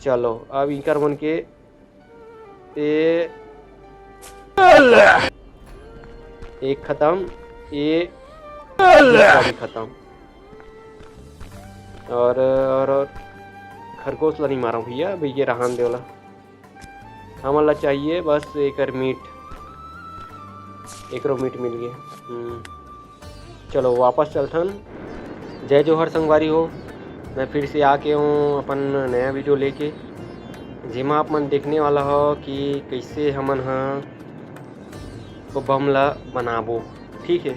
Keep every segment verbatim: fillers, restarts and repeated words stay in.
चलो, अब इकर मन के ए, एक खत्म, ए दूसरा भी खत्म। और, और, और खरगोश ला नहीं मारा भैया, भैया रहन दे ओला। हमन ला चाहिए बस एकर मीट, एकरो मीट मिल गए। हम्म। चलो वापस चलथन। जय जोहार संगवारी हो, मैं फिर से आके हूँ अपन नया वीडियो लेके, जेमा आप मन देखने वाला हो कि कैसे हमन ह वो बम ला बनाबो। ठीक है,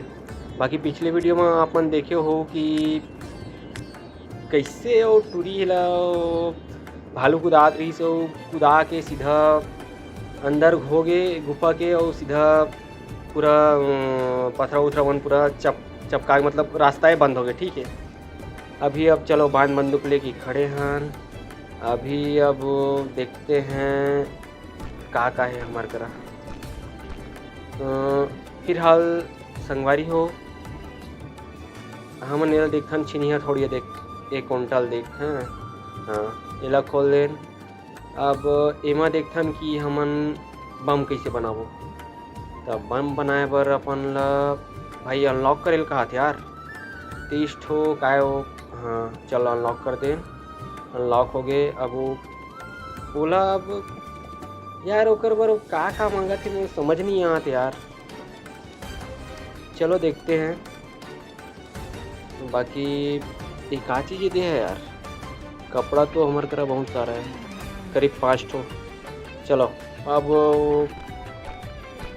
बाकी पिछले वीडियो में आप मन देखे हो कि कैसे वो टूरी ला वो भालू कुदात रहिस, वो कुदा के सीधा अंदर होगे गुफा के, और सीधा पूरा, अ, पथरा उथरा मन पूरा चप-, चपका के, मतलब रास्ता ही बंद हो गया। ठीक है, अभी अब चलो बांध बंदूक लेके खड़े हन। अभी अब देखते हैं का का है हमार करा। अ, फिलहाल संगवारी हो, हमन एला देखथन, छिनिया थोड़ी देख, एक कुंटल देख, हाँ, हाँ, एला खोल देन। अब एमा देखथन कि हमन बम कइसे बनाबो। त बम बनाए बर अपन ला भाई अनलॉक करे ल कहत यार, तीस ठो काय वो, हाँ, चल अनलॉक कर देन, अनलॉक हो गे। अब वो ओला अब यार ओकर बर वो का का मांगत हे, मोर समझ नहीं आत यार। चलो देखते हैं। बाकी ये का चीज दे है यार, कपड़ा तो हमर करा बहुत सारा है, करीब पाँच ठो। चलो अब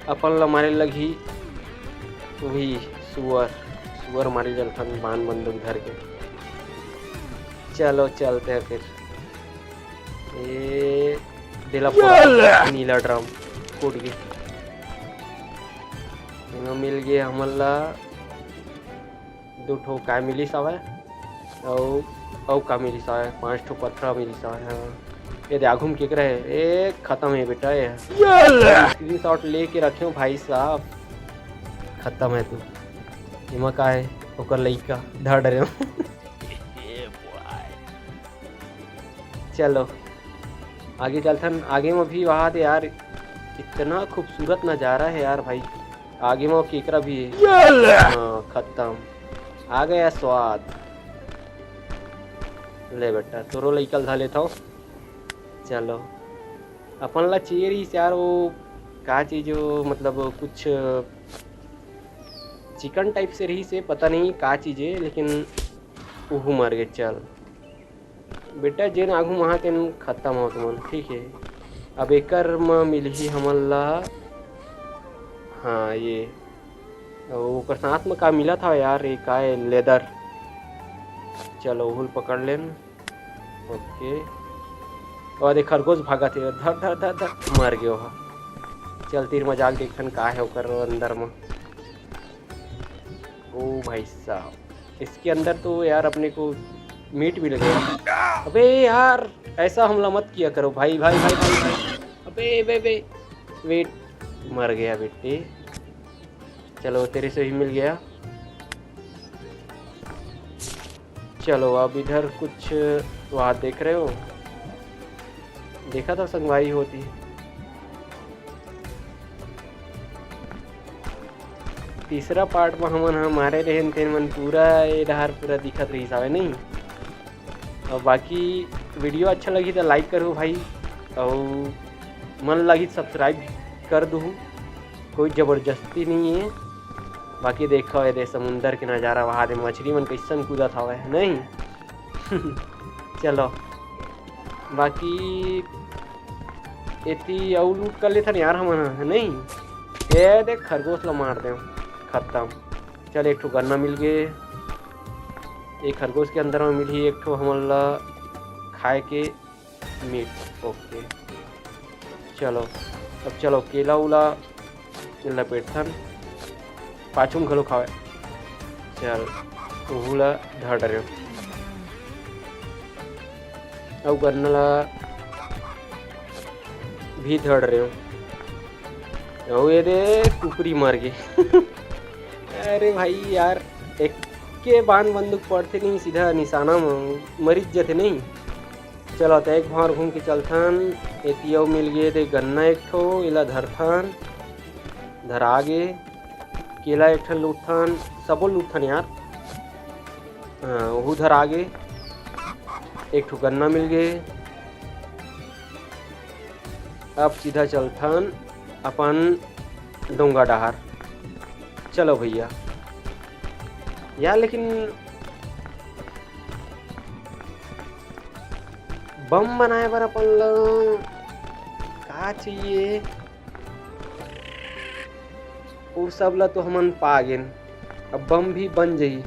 अपन ला मारे लगही वही सुअर, सुअर मारे चलथन बान बंदूक धर के। चलो चलते हैं फिर। ए, देला फोड़ा, नीला ड्रम, कूद गे। एमा मिल गे हमन ला दू ठो काय मिलिस हवय, अउ, अउ का मिलिस हवय, पांच ठो पथरा मिलिस हवय। हाँ, ये दे आघू म केकरा हे, ए, खतम हे बेटा, ये। स्क्रीनशॉट लेके रखे हो भाई साहब, खतम हे तू। एमा का हे, ओकर लइका धर डरे हो। चलो आगे चलथन। आगे में भी वहाँ दे यार, इतना खूबसूरत नज़ारा है यार भाई। आगे में वो केकरा भी है। हाँ, खत्म। आ गया स्वाद। ले बेटा, तोरो लइका ल धा लेथव। चलो, अपन ला चाहिए रहिस यार, वो का चीज, वो मतलब कुछ चिकन टाइप से रहिस हे, पता नहीं का चीज है, लेकिन उहू मर गए। चल बेटा, जेन आघू महा तेन खत्म हो तुमन, ठीक है। अब एकर म मिलही हमन ला, हाँ, ये, अउ ओकर साथ म का मिलत हवय यार, ये का है? लेदर। चलो, ओहू ल पकड़ लेन। ओके। और एक खरगोश भागत हे, धर, धर, धर, धर, मर गयो हा। चल, तीर मजाक देखथन का है ओकर अंदर म। ओ भाई साहब, इसके अंदर तो यार अपने को मीट मिल गया। अबे यार, ऐसा हमला मत किया करो भाई, भाई, भाई, भाई, भाई। अबे, बे, बे, वेट, मर गया बेटे। चलो, तेरे से भी मिल गया। चलो, अब इधर कुछ वहाँ देख रहे हो, देखा था संगवारी होती। तीसरा पार्ट में हमन ह मारे रहेन, तेन मन पूरा ए डहार पूरा दिखत रहिस हवय नहीं। और बाकी वीडियो अच्छा लगी तो लाइक करो भाई, और मन लगी सब्सक्राइब कर दू, कोई जबरदस्ती नहीं है। बाकी देखो ये दे समुंदर के नज़ारा, वहाँ दे मछली मन कैसन कूदत हवय नहीं। चलो, बाकी एती अउ लूट कर लेथन यार हमन ह, नहीं? ए देख, खरगोश ला मार देव, खत्म। चल, एक ठो गन्ना मिल गे। एक खरगोश के अंदर में मिलही एक ठो हमन ला खाए के मीट। ओके, चलो, अब चलो, केला उला लपेटथन, पाछू म घलो खावे। चल, ओहू ला धर डरेव। अउ गन्ना ला भी धर डरेव। अउ ये दे, कुकरी मर गे। अरे भाई यार, एक के बान बंदूक पड़थे नहीं, सीधा निशाना म मरिच जथे नहीं। चलो, त एक भांवर घूम के चलथन। एती अउ मिल गे दे गन्ना एक ठो, एला धरथन, धरा गे। केला एक ठन लूटथन, सबो लूटथन यार। हाँ, ओहू धरा गे। एक ठो गन्ना मिल गे। अब सीधा चलथन अपन डोंगा डहार। चलो भैया यार, लेकिन बम बनाए बर अपन ला का चाहिए? वो सब ला तो हमन पा गेन, अब बम भी बन जही,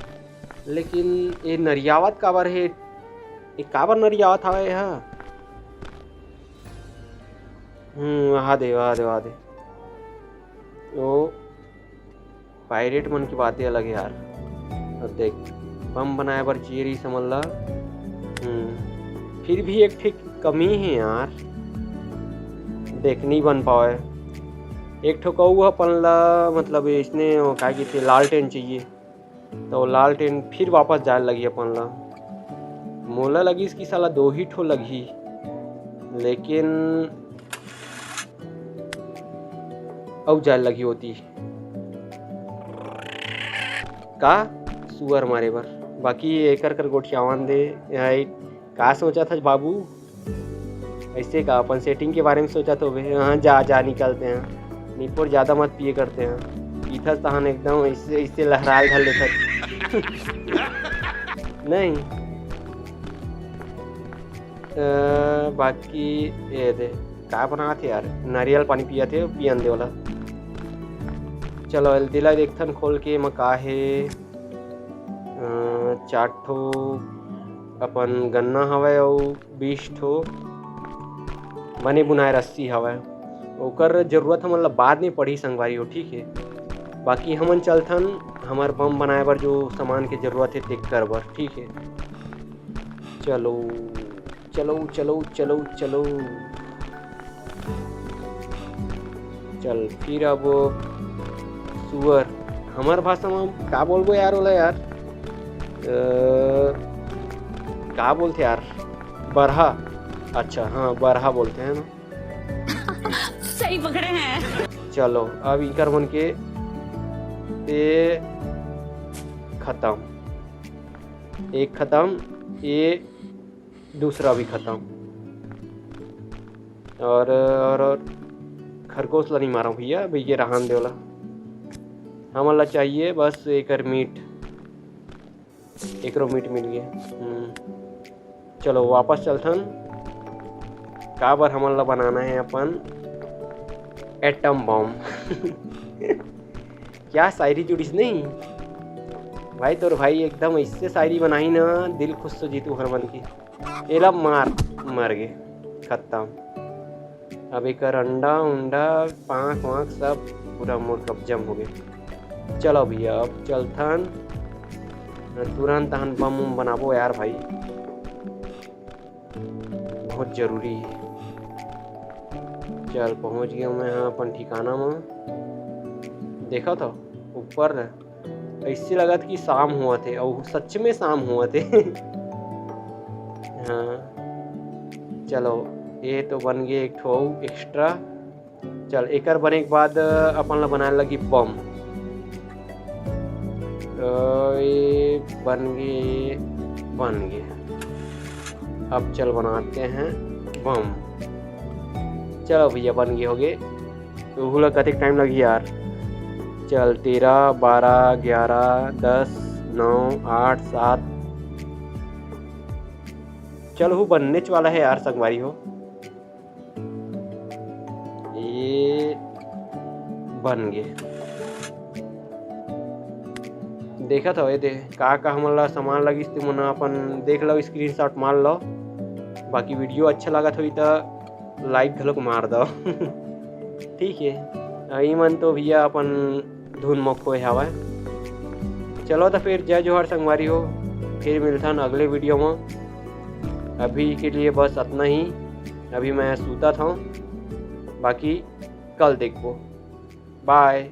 लेकिन ये नरियावत काबर हे? ये काबर नरियावत हवे ये ह? हम्म, वहा दे, वहा दे, वहा दे। ओ, पायरेट मन की बातें अलग है यार। अब देख, बम बनाए बर चाहिए रही समझ ला। हम्म, फिर भी एक ठे कमी है यार, देख नहीं बन पावे। एक ठो कऊ अपन ला, मतलब इसने वो का कहते, लालटेन चाहिए, तो लालटेन फिर वापस जाए लगी अपन ला। मोला लगिस कि साला दो ही ठो लगही, लेकिन अउ जाए लगी होती का सुअर मारे बर। बाकी एकर कर गोठियावन दे, एहा एक का सोचा था बाबू? ऐसे का अपन सेटिंग के बारे में सोचा तो बे? हाँ, जा, जा, निकलते हैं। निपोर ज़्यादा मत पिए करते हैं। पीथस तहन एकदम ऐसे, ऐसे लहराए घल लेथस। नहीं। अ, बाकी ये दे, का बनात हे यार? नारियल पानी पियत हे, पियन दे वाला। चलो, एला देखथन खोल के, एमा का हे। अ, चार ठो अपन गन्ना हवय अउ बीस ठो बने बुनाए रस्सी हवय। ओकर जरूरत हमन ला बाद में पड़ही संगवारी हो, ठीक हे। बाकी हमन चलथन, हमर बम बनाए बर जो सामान के जरूरत हे, तेकर बर, ठीक हे। चलो, चलो, चलो, चलो, चलो। चल, फिर अब सुअर, हमर भाषा में का बोलबो यार, ओला यार, अ, का बोलथे यार, बरहा। अच्छा, हाँ, बरहा बोलथे, है ना? सही पकड़े हैं। चलो, अब इकर मन के ते खत्म, एक खत्म, ये दूसरा भी खत्म। और, और, और खरगोश ला नहीं मारो भैया, भैया रहन दे ओला। हमन ला चाहिए बस एकर मीट, एकरो मीट मिल गए। हम्म, चलो वापस चलथन। काबर हमन ला बनाना है अपन एटम बम। क्या शायरी जुड़िस नहीं भाई, तोर भाई एकदम ऐसे शायरी बनाही ना, दिल खुश हो जीतू हर मन की। एला मार, मर गे, खत्म। अब एकर अंडा उंडा, पाँख वाँख सब पूरा मोर कब्जा में हो गए। चलो भैया, अब चलथन तुरंत, तहन बम उम बनाबो यार भाई, बहुत जरूरी है। चल, पहुंच गया मैं यहाँ अपन ठिकाना में। देखा था ऊपर ऐसे लगत कि शाम होवत हे, अउ सच में शाम होवत हे। हाँ, चलो, ये तो बन गए एक ठो अउ एक्स्ट्रा। चल, एकर बने के बाद अपन ला बनाए लगी बम। अ, ये बन गए, बन गए। अब चल बनाते हैं बम। चलो भैया, बन गए होगे। तो ओहू ला कतेक टाइम लगही यार? चल, तेरह, बारह, ग्यारह, दस, नौ, आठ, सात। चल, ओहू बननेच वाला है यार संगवारी हो। ये बन गे। देखत हव, ये दे का का हमन ला सामान लगिस, ते मन अपन देख लो, स्क्रीनशॉट मार लो। बाकी वीडियो अच्छा लगत होई त लाइक घलोक मार दो। ठीक है, अ, ई मन तो भैया अपन धुन म खोए हवय। चलो त फिर जय जोहार संगवारी हो, फिर मिलथन अगले वीडियो म। अभी के लिए बस अतना ही। अभी मैं सूतत हंव, बाकी कल देखबो। बाय।